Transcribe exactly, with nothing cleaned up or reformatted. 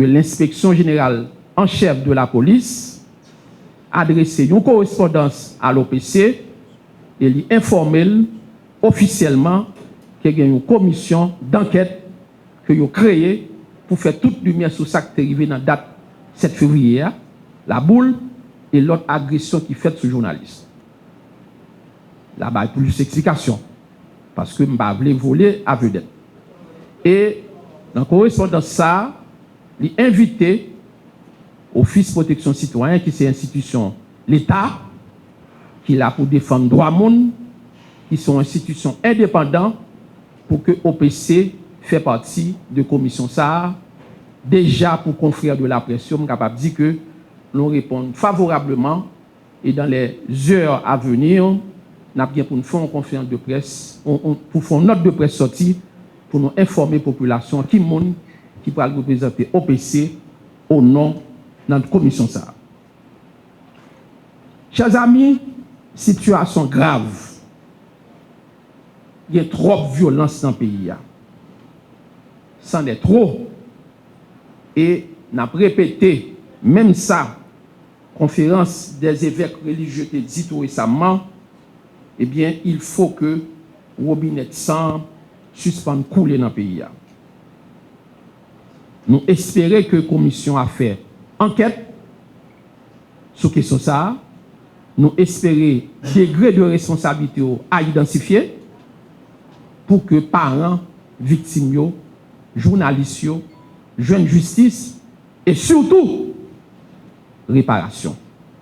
Lenspeksyon Jeneral an Chèf de Lapolis adrese yon korespondans a l'O P C e li enfòme l ofisyèlman ke gen yon komisyon dankèt ke yo kreye pou fè tout limyè sou sa k te rive nan dat sèt fevriye a, Laboul, e lòt agresyon ki fèt sou jounalis. L a bay plis eksplikasyon, paske m pa vle vole a vedèt. E nan korespondans sa a, li envite Ofis Pwoteksyon Sitwayen, ki se enstitisyon Leta, ki la pou defann dwa moun, ki se yon enstitisyon endepandan, pou ke O P C fè pati de komisyon sa a. Deja pou konfrè de laprès yo, m kapab di ke nou reponn favorableman e dans les heures à venir, n ap gen pou n fè yon konferans de près, on- on- pou fè yon nòt de près sòti pou nou enfòme popilasyon ki moun ki pral reprezante O P C o non nan komisyon sa a. Chè zanmi, sitiyasyon grav. Gen twòp vyolans nan peyi a. C'en est trop. E n ap repete menm sa konferans dè zevèk relijye te di tou resaman, ebyen, il faut que wobinèt san an sispann koule nan peyi a. Nou espere ke komisyon a fè ankèt sou kesyon sa a. Nou espere degre de responsablite yo a idantifye pou ke paran viktim yo, jounalis yo, jwenn jistis e sitou reparasyon.